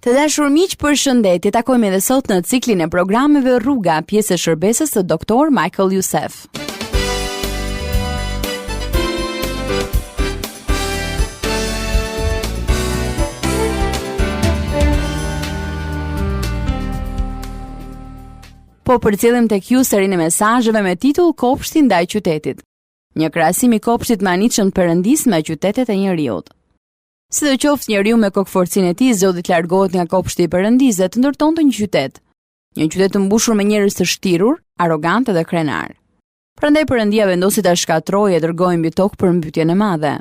Të dashur miq, përshëndetje. Takohemi edhe sot në ciklin e programeve Rruga, pjesë e shërbesës së Dr. Michael Youssef. Po përcjellim tek ju serinë e mesazheve me titull Kopshti ndaj qytetit. Një krahasim i kopshtit të mahnitshëm të Perëndisë me qytetet e njeriut. Sidoqoftë, njeriu me kokëfortësinë e tij zgjodhi të largohet nga kopshti i Perëndisë dhe të ndërtonte një qytet. Një qytet të mbushur me njerëz të shtirur, arrogantë dhe krenarë. Prandaj Perëndia vendosi ta shkatërrojë e dërgoi mbi tokë përmbytjen e madhe.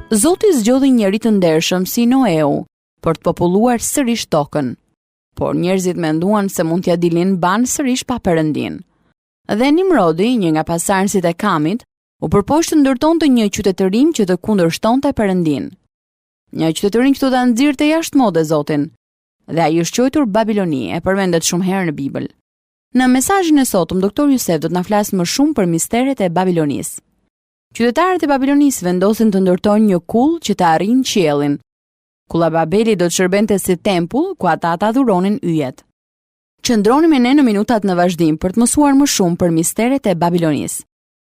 Zoti zgjodhi njeri të ndershëm si Noeu për të populluar sërish tokën. Por njerëzit menduan se mund t'ia dilnin mbanë sërish pa Perëndinë. Dhe Nimrodi, një nga pasardhësit e Kamit, u përpoq të ndërtonte një qytetërim që të kundërshtonte Perëndinë. Një qytetërim që do ta nxirrte jashtë mode Zotin. Dhe ai është quajtur Babiloni, e përmendet shumë herë në Bibël. Në mesazhin e sotëm, Dr. Jusef do të na flasë më shumë për misteret e Babilonisë. Qytetarët e Babilonisë vendosën të ndërtojnë një kullë që të arrijë qiellin, Kulla e Babelit do të shërbente si tempull ku ata të adhuronin yjet. Qëndroni me ne në minutat në vazhdim për të mësuar më shumë për misteret e Babilonisë.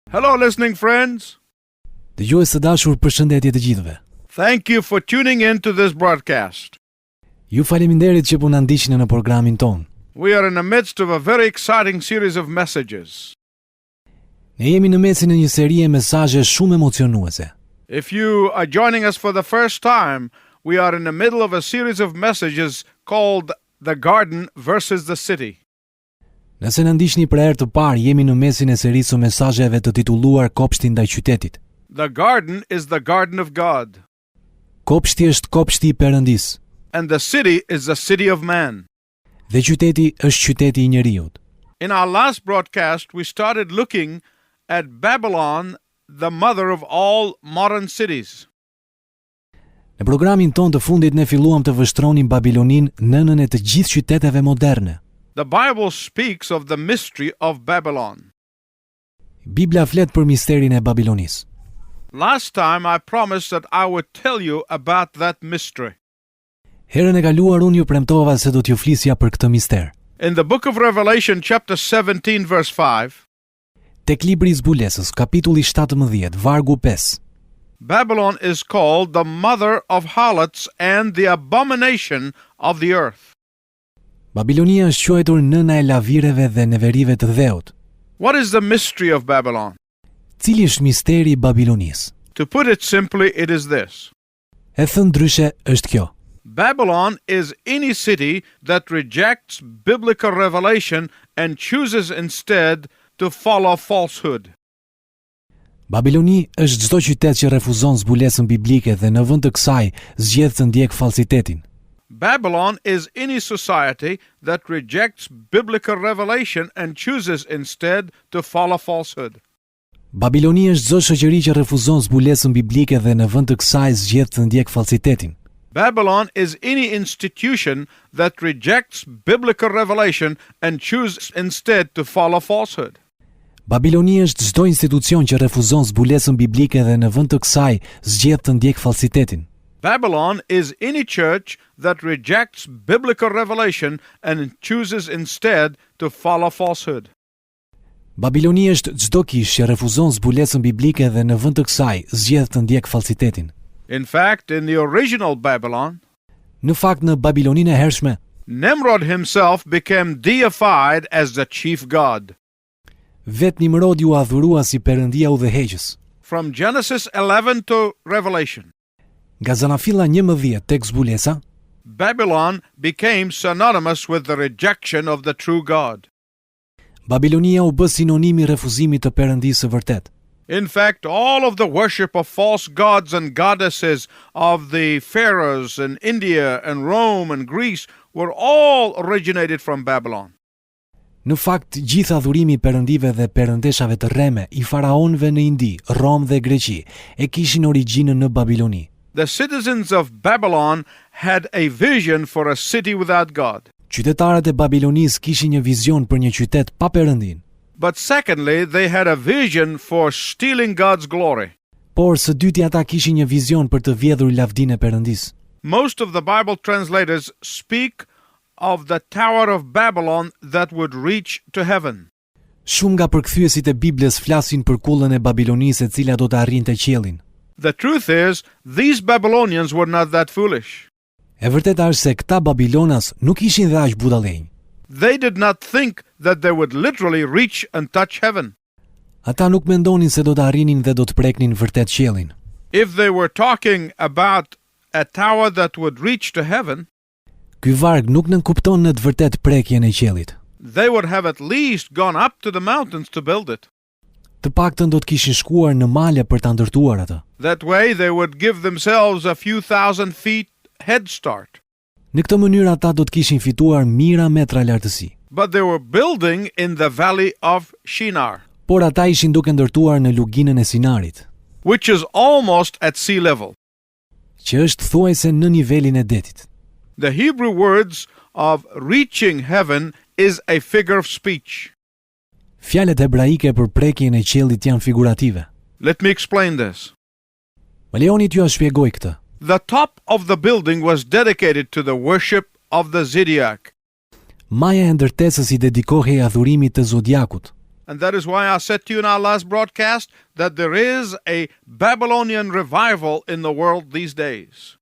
Hello listening friends. Dëgjues të dashur, përshëndetje të gjithëve. Thank you for tuning in to this broadcast. Ju faleminderit që po na ndiqni në programin tonë. We are in the midst of a very exciting series of messages. Ne jemi në mesin e një serie mesazhesh shumë emocionuese. If you are joining us for the first time, we are in the middle of a series of messages called The Garden versus the City. Nëse na ndiqni për herë të parë, jemi në mesin e serisë së mesazheve të titulluar Kopshti ndaj qytetit. The garden is the garden of God. Kopshti është kopshti i Perëndisë. And the city is the city of man. Dhe qyteti është qyteti i njeriut. In our last broadcast we started looking at Babylon, the mother of all modern cities. Në programin tonë të fundit ne filluam të vështronim Babiloninë, nënën e të gjithë qyteteve moderne. The Bible speaks of the mystery of Babylon. Bibla flet për misterin e Babilonisë. Last time I promised that I would tell you about that mystery. Herën e kaluar unë ju premtova se do t'ju flisja për këtë mister. In the book of Revelation chapter 17 verse 5, Tek libri i Zbulesës, kapitulli 17, vargu 5. Babylon is called the mother of harlots and the abomination of the earth. Babilonia është quajtur nëna e lavireve dhe neverive të dheut. What is the mystery of Babylon? Cili është misteri i Babilonisë? To put it simply, it is this. E thënë ndryshe është kjo. Babylon is any city that rejects biblical revelation and chooses instead to follow falsehood. Babiloni është çdo qytet që refuzon zbulesën biblike dhe në vend të kësaj zgjedh të ndjekë falsitetin. Babylon is any society that rejects biblical revelation and chooses instead to follow falsehood. Babiloni është çdo shoqëri që refuzon zbulesën biblike dhe në vend të kësaj zgjedh të ndjekë falsitetin. Babylon is any institution that rejects biblical revelation and chooses instead to follow falsehood. Babiloni është çdo institucion që refuzon zbulesën biblike dhe në vend të kësaj zgjedh të ndjekë falsitetin. Babylon is any church that rejects biblical revelation and chooses instead to follow falsehood. Babiloni është çdo kishë që refuzon zbulesën biblike dhe në vend të kësaj zgjedh të ndjekë falsitetin. In fact, in the original Babylon, Në fakt në Babiloninë e hershme, Nimrod himself became deified as the chief god. Vetë Nimrodi u adhurua si perëndia udhëheqës. From Genesis 11 to Revelation. Nga Zanafilla 11 tek Zbulesa, Babylon became synonymous with the rejection of the true God. Babilonia u bë sinonim i refuzimit të Perëndisë së vërtetë. In fact, all of the worship of false gods and goddesses of the pharaohs in India and Rome and Greece were all originated from Babylon. Në fakt, gjithë adhurimi i perëndive dhe perëndeshave të rreme i faraonëve në Indi, Romë dhe Greqi e kishin origjinën në Babiloni. The citizens of Babylon had a vision for a city without God. Qytetarët e Babilonisë kishin një vizion për një qytet pa Perëndinë. But secondly, they had a vision for stealing God's glory. Por së dyti ata kishin një vizion për të vjedhur lavdinë e Perëndisë. Most of the Bible translators speak of the Tower of Babylon that would reach to heaven. Shumë nga përkthyesit e Biblës flasin për kullën e Babilonisë e cila do të arrinte qiellin. The truth is, these Babylonians were not that foolish. E vërteta është se këta Babilonas nuk ishin dhe aq budallenj. They did not think that they would literally reach and touch heaven. Ata nuk mendonin se do të arrinin dhe do të preknin vërtet qiellin. If they were talking about a tower that would reach to heaven, Ky varg nuk nënkupton në të vërtetë prekjen e qiellit. they would have at least gone up to the mountains to build it. Të paktën do të kishin shkuar në male për ta ndërtuar atë. That way, they would give themselves a few thousand feet head start. Në këtë mënyrë ata do të kishin fituar mijëra metra lartësi. But they were building in the valley of Shinar, Por ata ishin duke ndërtuar në luginën e Sinarit, which is almost at sea level. që është thuajse në nivelin e detit. The Hebrew words of reaching heaven is a figure of speech. Fjalët hebraike për prekjen e qiellit janë figurative. Let me explain this. Më lejoni t'jua shpjegoj këtë. The top of the building was dedicated to the worship of the zodiac. Maja e ndërtesës i dedikohej adhurimit të zodiakut. And that is why I said to you in our last broadcast that there is a Babylonian revival in the world these days.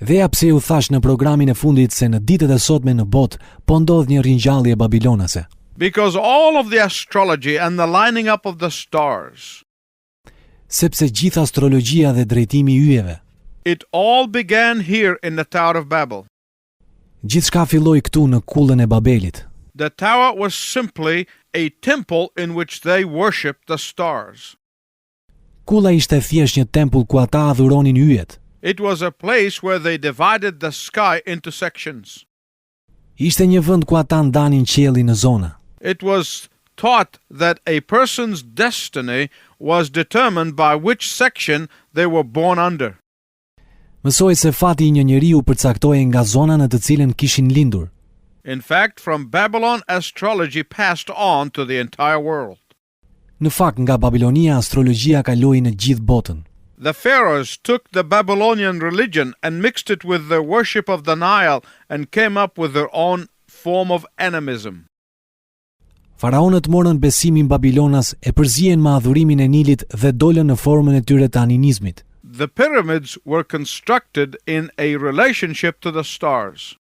Dhe ja pse ju thash në programin e fundit se në ditët e sotme në botë po ndodh një ringjallje babilonase. Because all of the astrology and the lining up of the stars, Sepse gjithë astrologjia dhe drejtimi i yjeve, it all began here in the Tower of Babel. gjithçka filloi këtu në kullën e Babelit. The tower was simply a temple in which they worshiped the stars. Kulla ishte thjesht një tempull ku ata adhuronin yjet. It was a place where they divided the sky into sections. Ishte një vend ku ata ndanin qiellin në zona. It was taught that a person's destiny was determined by which section they were born under. Mësohej se fati i një njeriu përcaktohej nga zona në të cilën kishin lindur. In fact, from Babylon, astrology passed on to the entire world. Në fakt, nga Babilonia astrologjia kaloi në gjithë botën. The pharaohs took the Babylonian religion and mixed it with their worship of the Nile and came up with their own form of animism. Faraonët morën besimin babilonas e përzien me adhurimin e Nilit dhe dolën në formën e tyre të animizmit. The pyramids were constructed in a relationship to the stars.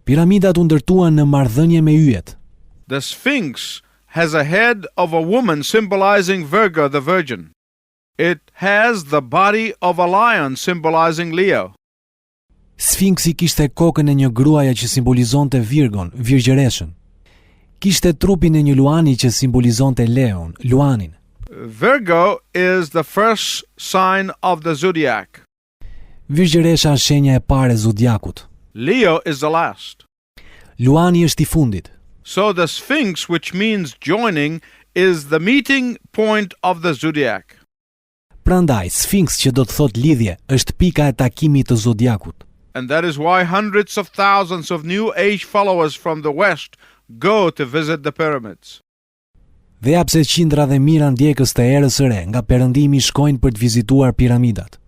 Piramidat u ndërtuan në marrëdhënie me yjet. The Sphinx has a head of a woman symbolizing Virgo, the Virgin. It has the body of a lion symbolizing Leo. Sfinksi kishte kokën e një gruaje që simbolizonte Virgon, Virgjëreshën. Kishte trupin e një luani që simbolizonte Leon, luanin. Virgo is the first sign of the zodiac. Virgjëresha është shenja e parë e zodiakut. Leo is the last. Luani është i fundit. So the Sphinx, which means joining, is the meeting point of the zodiac. Prandaj, Sfinks që do të thotë lidhje, është pika e takimit të zodiakut. And that is why hundreds of thousands of New Age followers from the West go to visit the pyramids. Dhe ja pse qindra dhe mijëra ndjekës të erës së re nga perëndimi shkojnë për të vizituar piramidat.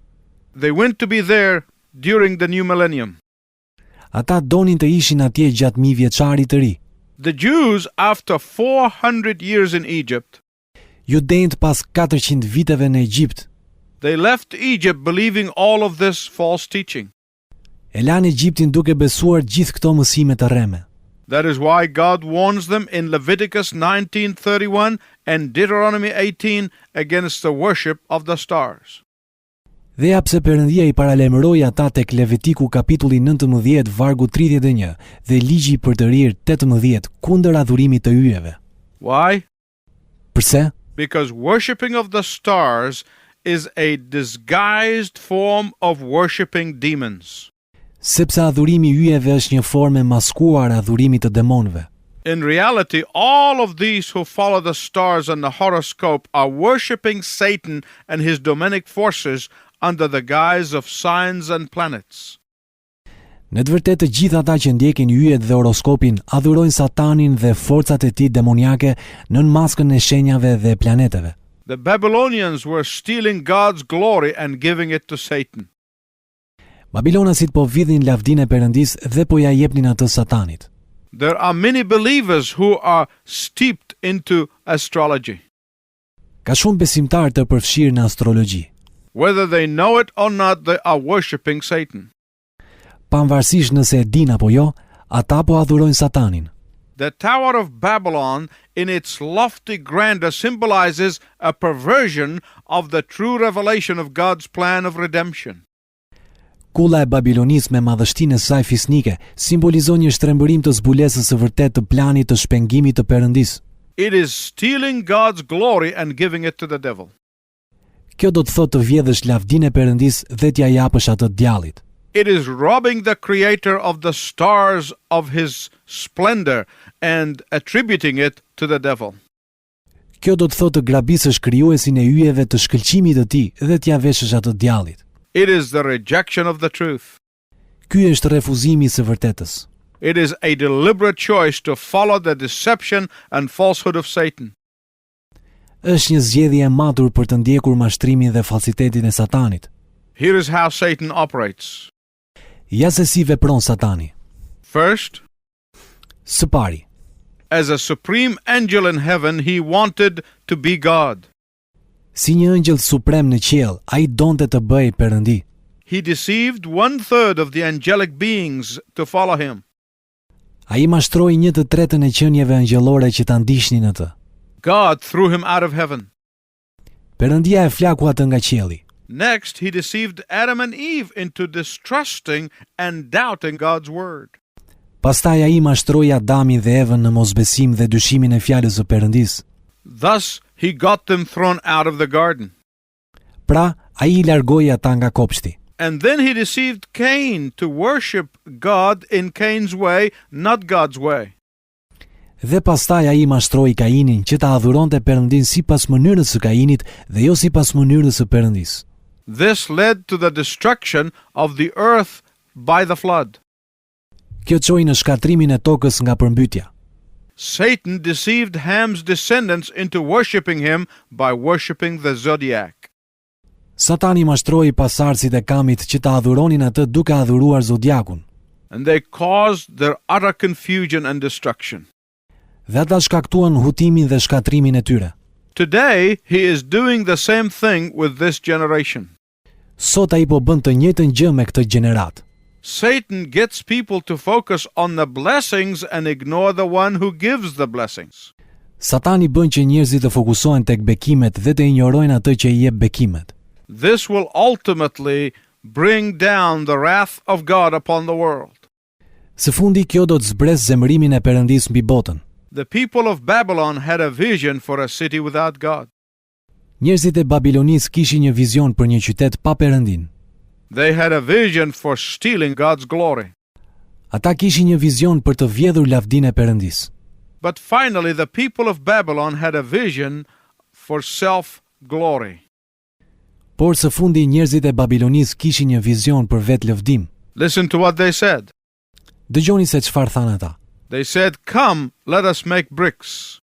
They went to be there during the new millennium. Ata donin të ishin atje gjatë mijëvjeçarit të ri. The Jews, after 400 years in Egypt, Judenjt pas 400 viteve në Egjipt, they left Egypt believing all of this false teaching. e lanë Egjiptin duke besuar gjithë këto mësime të rreme. That is why God warns them in Leviticus 19:31 and Deuteronomy 18 against the worship of the stars. Dhe ja pse Perëndia i paralajmëroi ata tek Levitiku kapitulli 19 vargu 31 dhe ligji i Përtërirë 18 kundër adhurimit të yjeve. Why? Përse? Because worshiping of the stars is a disguised form of worshiping demons. Sepse adhurimi i yjeve është një formë e maskuar e adhurimit të demonëve. In reality, all of these who follow the stars and the horoscope are worshiping Satan and his demonic forces under the guise of signs and planets. Në të vërtetë të gjithë ata që ndjekin yjet dhe horoskopin adhurojnë Satanin dhe forcat e tij demoniake nën maskën e shenjave dhe planeteve. The Babylonians were stealing God's glory and giving it to Satan. Babilonasit po vidhnin lavdinë e Perëndisë dhe po ia jepnin atë Satanit. There are many believers who are steeped into astrology. Ka shumë besimtarë të përfshirë në astrologji. Whether they know it or not, they are worshiping Satan. Pavarësisht nëse e dinë apo jo, ata po adhurojnë Satanin. The Tower of Babylon, in its lofty grandeur, symbolizes a perversion of the true revelation of God's plan of redemption. Kulla e Babilonisë me madhështinë e saj fisnike simbolizon një shtrembërim të zbulesës së vërtetë të planit të shpengimit të Perëndisë. It is stealing God's glory and giving it to the devil. Kjo do të thotë të vjedhësh lavdinë e Perëndisë dhe t'ia japësh atë djallit. It is robbing the creator of the stars of his splendor and attributing it to the devil. Kjo do të thotë të grabisësh krijuesin e yjeve të shkëlqimit të tij dhe t'ia veshësh atë djallit. It is the rejection of the truth. Ky është refuzimi i së vërtetës. It is a deliberate choice to follow the deception and falsehood of Satan. Është një zgjedhje e matur për të ndjekur mashtrimin dhe falsitetin e Satanit. Here is how Satan operates. Ja se si vepron Satani. First, Së pari, as a supreme angel in heaven, he wanted to be God. si një ëngjëll suprem në qiell, ai donte të bëhej Perëndi. He deceived one third of the angelic beings to follow him. Ai mashtroi një të tretën e qenieve ëngjëllore që ta ndiqnin atë. God threw him out of heaven. Perëndia e flaku atë nga qielli. Next, he deceived Adam and Eve into distrusting and doubting God's word. Pastaj ai mashtroi Adamin dhe Evën në mosbesim dhe dyshimin e fjalës së Perëndisë. Thus, he got them thrown out of the garden. Pra, ai i largoi ata nga kopshti. And then he deceived Cain to worship God in Cain's way, not God's way. Dhe pastaj ai mashtroi Kainin që ta adhuronte Perëndin sipas mënyrës së Kainit dhe jo sipas mënyrës së Perëndisë. This led to the destruction of the earth by the flood. Kjo çoi në shkatërrimin e tokës nga përmbytja. Satan deceived Ham's descendants into worshiping him by worshiping the zodiac. Satani mashtroi pasardhësit e Kamit që ta adhuronin atë duke adhuruar zodiakun. And they caused their utter confusion and destruction. Dhe ata shkaktuan hutimin dhe shkatërrimin e tyre. Today, he is doing the same thing with this generation. Sot ai po bën të njëjtën gjë me këtë gjeneratë. Satan gets people to focus on the blessings and ignore the one who gives the blessings. Satani bën që njerëzit të fokusohen tek bekimet dhe të injorojnë atë që i jep bekimet. This will ultimately bring down the wrath of God upon the world. Së fundi kjo do të zbresë zemërimin e Perëndisë mbi botën. The people of Babylon had a vision for a city without God. Njerëzit e Babilonisë kishin një vizion për një qytet pa Perëndin. They had a vision for stealing God's glory. Ata kishin një vizion për të vjedhur lavdinë e Perëndisë. But finally, the people of Babylon had a vision for self glory. Por së fundi njerëzit e Babilonisë kishin një vizion për vetë lëvdim. Listen to what they said. Dëgjoni se çfarë thanë ata. They said, Come, let us make bricks.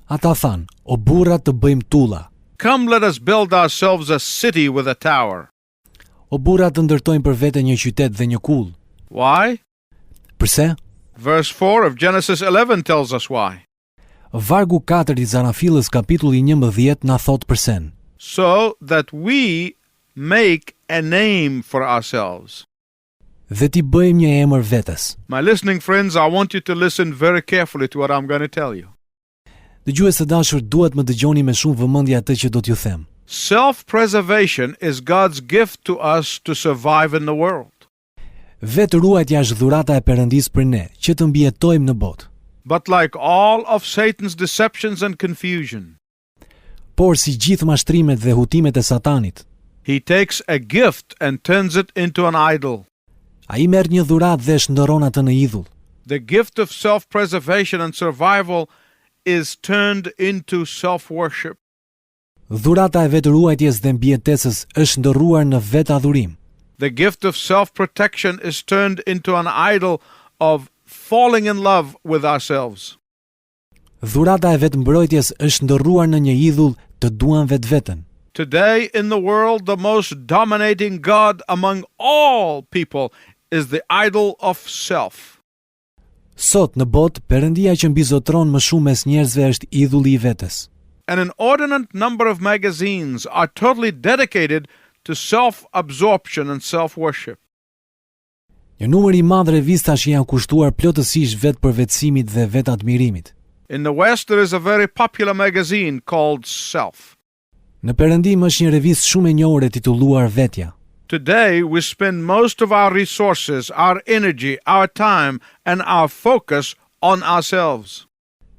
Ata thanë, o burra të bëjmë tulla, Come, let us build ourselves a city with a tower. o burra të ndërtojmë për vete një qytet dhe një kullë. Why? Përse? Verse 4 of Genesis 11 tells us why. Vargu 4 i Zanafillës kapitulli 11 na thot përsen. So that we make a name for ourselves. Dhe t'i bëjmë një emër vetes. My listening friends, I want you to listen very carefully to what I'm going to tell you. Dëgjues të dashur, duhet më dëgjoni me shumë vëmendje atë që do t'ju them. Self preservation is God's gift to us to survive in the world. Vetë ruajtja është dhurata e Perëndisë për ne, që të mbijetojmë në botë. But like all of Satan's deceptions and confusion, Por si gjithë mashtrimet dhe hutimet e Satanit, he takes a gift and turns it into an idol. ai merr një dhuratë dhe e shndërron atë në idhull. The gift of self preservation and survival is turned into self worship. Dhurata e vetëruajtjes dhe mbijetesës është shndërruar në vetë adhurim. The gift of self protection is turned into an idol of falling in love with ourselves. Dhurata e vetëmbrojtjes është shndërruar në një idhull të duam vetveten. Today in the world, the most dominating God among all people is the idol of self. Sot në botë, perëndia që mbizotëron më shumë mes njerëzve është idhulli i vetes. An inordinate number of magazines are totally dedicated to self absorption and self worship. Një numër i madh revistash i janë kushtuar plotësisht vetëpërvetësimit dhe vetadmirimit. In the West, there is a very popular magazine called Self. Në Perëndim është një revistë shumë e njohur e titulluar Vetja. Today, we spend most of our resources, our energy, our time, and our focus on ourselves.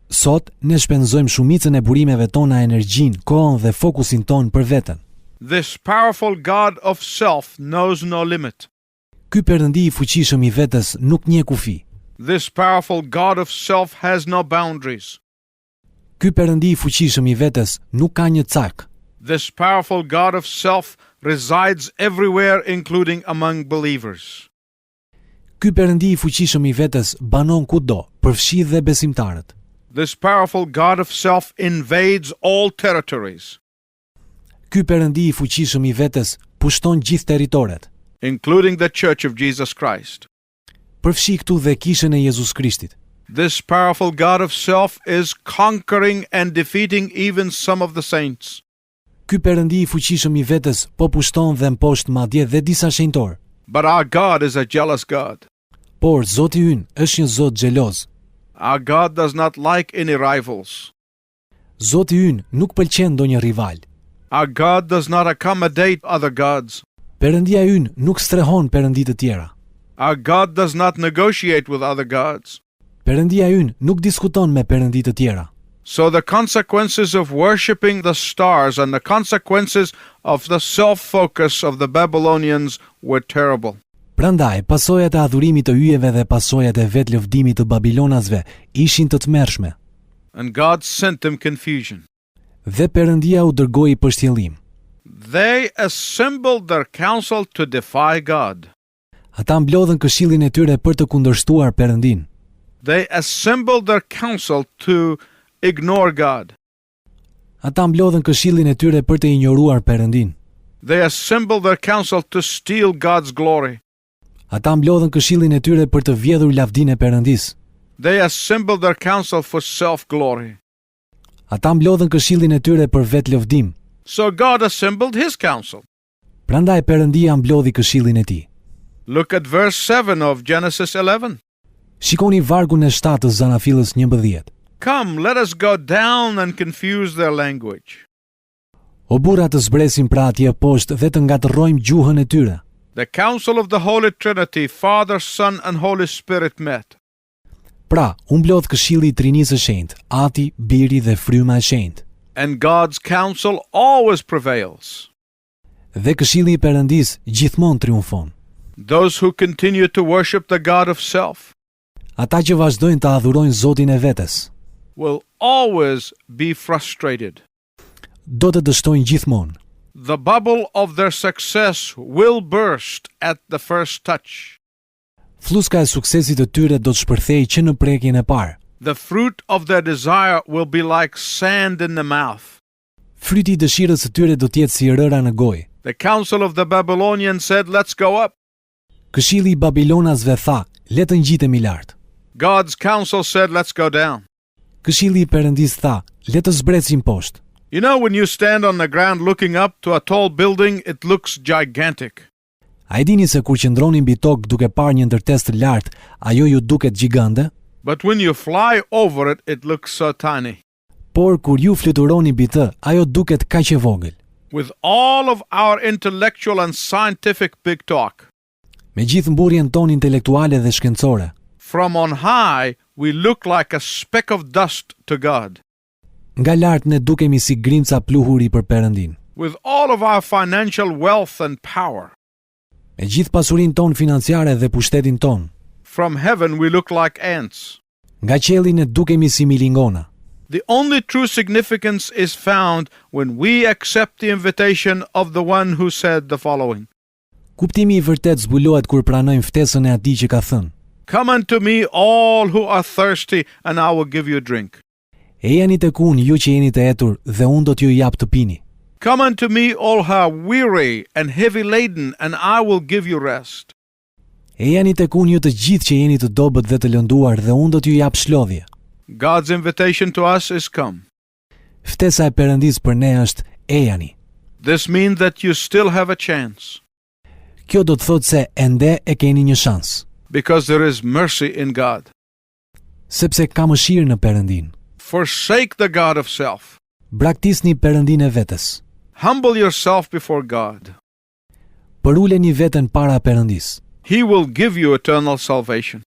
Sot, ne shpenzojmë shumicën e burimeve tona energjinë, kohën dhe fokusin tonë për veten. This powerful God of self knows no limit. Ky perëndi i fuqishëm i vetes nuk njeh kufi. This powerful God of self has no boundaries. Ky perëndi i fuqishëm i vetes nuk ka një cak. This powerful God of self resides everywhere, including among believers. Ky perëndi i fuqishëm i vetes banon kudo, përfshi dhe besimtarët. This powerful God of self invades all territories, Ky perëndi i fuqishëm i vetes pushton gjithë territoret, including the Church of Jesus Christ. përfshi këtu dhe kishën e Jezus Krishtit. This powerful God of self is conquering and defeating even some of the saints. Ky perëndi i fuqishëm i vetes po pushton dhe mposht madje dhe disa shenjtor. But our God is a jealous God. Por Zoti ynë është një Zot xheloz. Our God does not like any rivals. Zoti ynë nuk pëlqen ndonjë rival. Our God does not accommodate other gods. Perëndia ynë nuk strehon perëndi të tjera. Our God does not negotiate with other gods. Perëndia ynë nuk diskuton me perëndi të tjera. So the consequences of worshiping the stars and the consequences of the self focus of the Babylonians were terrible. Prandaj, pasojat e adhurimit të yjeve dhe pasojat e vetëlëvdimit të Babilonasve ishin të tmerrshme. And God sent them confusion. Dhe Perëndia u dërgoi pështjellim. They assembled their council to defy God. Ata mblodhën këshillin e tyre për të kundërshtuar Perëndin. They assembled their council to ignore God. Ata mblodhën këshillin e tyre për të injoruar Perëndin. They assembled their council to steal God's glory. Ata mblodhën këshillin e tyre për të vjedhur lavdinë e Perëndisë. They assembled their council for self glory. Ata mblodhën këshillin e tyre për vetëlëvdim. So God assembled his council. Prandaj Perëndia mblodhi këshillin e tij. Look at verse 7 of Genesis 11. Shikoni vargun e 7 të Zanafillës 11. Come, let us go down and confuse their language. O burra të zbresim pra atje poshtë dhe të ngatërrojmë gjuhën e tyre. The council of the Holy Trinity, Father, Son, and Holy Spirit met. Pra, u mblodh këshilli i Trinisë së Shenjtë, Ati, Biri dhe Fryma e Shenjtë. And God's counsel always prevails. Dhe këshilli i Perëndisë gjithmonë triumfon. Those who continue to worship the God of self Ata që vazhdojnë të adhurojnë Zotin e vetes, will always be frustrated. do të dështojnë gjithmonë. The bubble of their success will burst at the first touch. Flluska e suksesit të tyre do të shpërthejë që në prekjen e parë. The fruit of their desire will be like sand in the mouth. Fryti i dëshirës së tyre do të jetë si rëra në gojë. The council of the Babylonians said, Let's go up. Këshilli i Babilonasve tha, le të ngjitemi lart. God's council said, Let's go down. Këshilli i Perëndisë tha, le të zbrecim poshtë. You know, when you stand on the ground looking up to a tall building, it looks gigantic. A e dini se kur qëndroni mbi tokë duke parë një ndërtesë të lartë, ajo ju duket gjigande? But when you fly over it, it looks so tiny. Por kur ju fluturoni mbi të, ajo duket kaq e vogël. With all of our intellectual and scientific big talk, Me gjithë mburrjen tonë intelektuale dhe shkencore, from on high, we look like a speck of dust to God. nga lart ne dukemi si grimca pluhuri për Perëndin. With all of our financial wealth and power, Me gjithë pasurinë tonë financiare dhe pushtetin tonë, from heaven we look like ants. nga qielli ne dukemi si milingona. The only true significance is found when we accept the invitation of the one who said the following. Kuptimi i vërtetë zbulohet kur pranojmë ftesën e atij që ka thënë. Come unto me all who are thirsty and I will give you drink. Ejani tek unë ju që jeni të etur dhe unë do t'ju jap të pini. Come unto me all who are weary and heavy laden and I will give you rest. Ejani tek unë ju të gjithë që jeni të dobët dhe të lënduar dhe unë do t'ju jap shlodhje. God's invitation to us is come. Ftesa e Perëndisë për ne është ejani. This means that you still have a chance. Kjo do të thotë se ende e keni një shans. Because there is mercy in God. Sepse ka mëshirë në Perëndinë. Forsake the God of self. Braktisni Perëndinë e vetes. Humble yourself before God. Përuleni veten para Perëndisë. He will give you eternal salvation.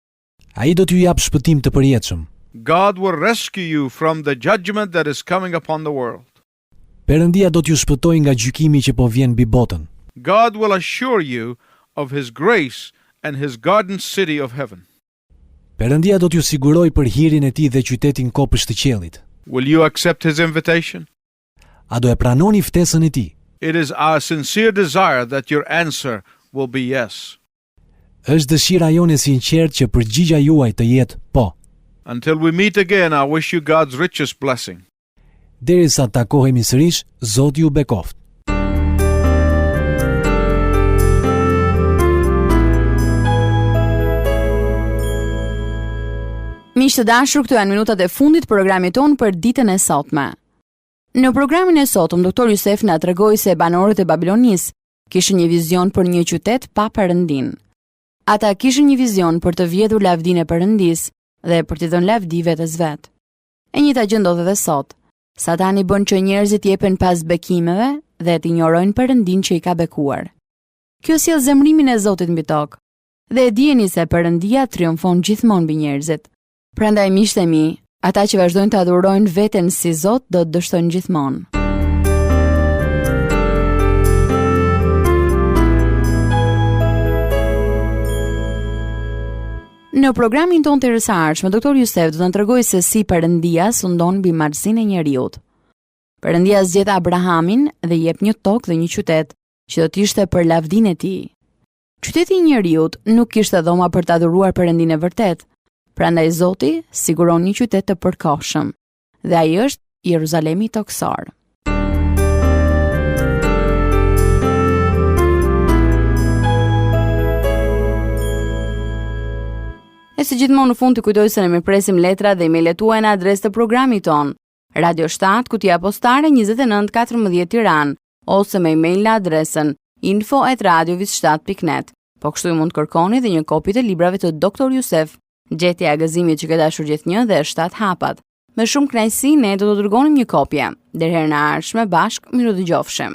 Ai do t'ju japë shpëtim të përjetshëm. God will rescue you from the judgment that is coming upon the world. Perëndia do t'ju shpëtojë nga gjykimi që po vjen mbi botën. God will assure you of his grace and his garden city of heaven. Perëndia do t'ju sigurojë për hirin e tij dhe qytetin kopësht të qiellit. Will you accept his invitation? A do e pranoni ftesën e tij? It is our sincere desire that your answer will be yes. Është dëshira jonë e sinqertë që përgjigja juaj të jetë po. Until we meet again, I wish you God's richest blessing. Derisa të takohemi sërish, Zoti ju bekoftë. Miq të dashur, këto janë minutat e fundit të programit tonë për ditën e sotme. Në programin e sotëm, Dr. Jusef na tregoi se banorët e Babilonisë kishin një vizion për një qytet pa Perëndinë. Ata kishin një vizion për të vjedhur lavdinë e Perëndisë dhe për t'i dhënë lavdi vetes vet. E njëjta gjë ndodh edhe sot. Satani bën që njerëzit të jepen pas bekimeve dhe të injorojnë Perëndinë që i ka bekuar. Kjo sjell zemërimin e Zotit mbi tokë. Dhe e dijeni se Perëndia triumfon gjithmonë mbi njerëzit. Prandaj miqtë e mi, ata që vazhdojnë të adhurojnë veten si Zot do të dështojnë gjithmonë. Në programin tonë të herës së ardhshme, Dr. Jusef do të na tregojë se si Perëndia sundon mbi marrëzinë e njeriut. Perëndia zgjedh Abrahamin dhe i jep një tokë dhe një qytet që do të ishte për lavdinë e tij. Qyteti i njeriut nuk kishte dhoma për të adhuruar Perëndinë e vërtetë. Prandaj Zoti siguron një qytet të përkohshëm, dhe ai është Jeruzalemi tokësor. E si gjithmonë në fund t'ju kujtoj se ne mirëpresim letra dhe emailet tuaja në adresë të programit tonë. Radio 7, kutia postare 29 14 Tiranë, ose me email në adresën info@radiovis7.net. Po kështu ju mund të kërkoni dhe një kopje të librave të Dr. Jusef, Gjetja e gëzimit që ke dashur gjithnjë dhe 7 hapat. Me shumë kënaqësi ne do t'ju dërgonim një kopje. Deri herën e ardhshme bashkë mirudëgjofshim.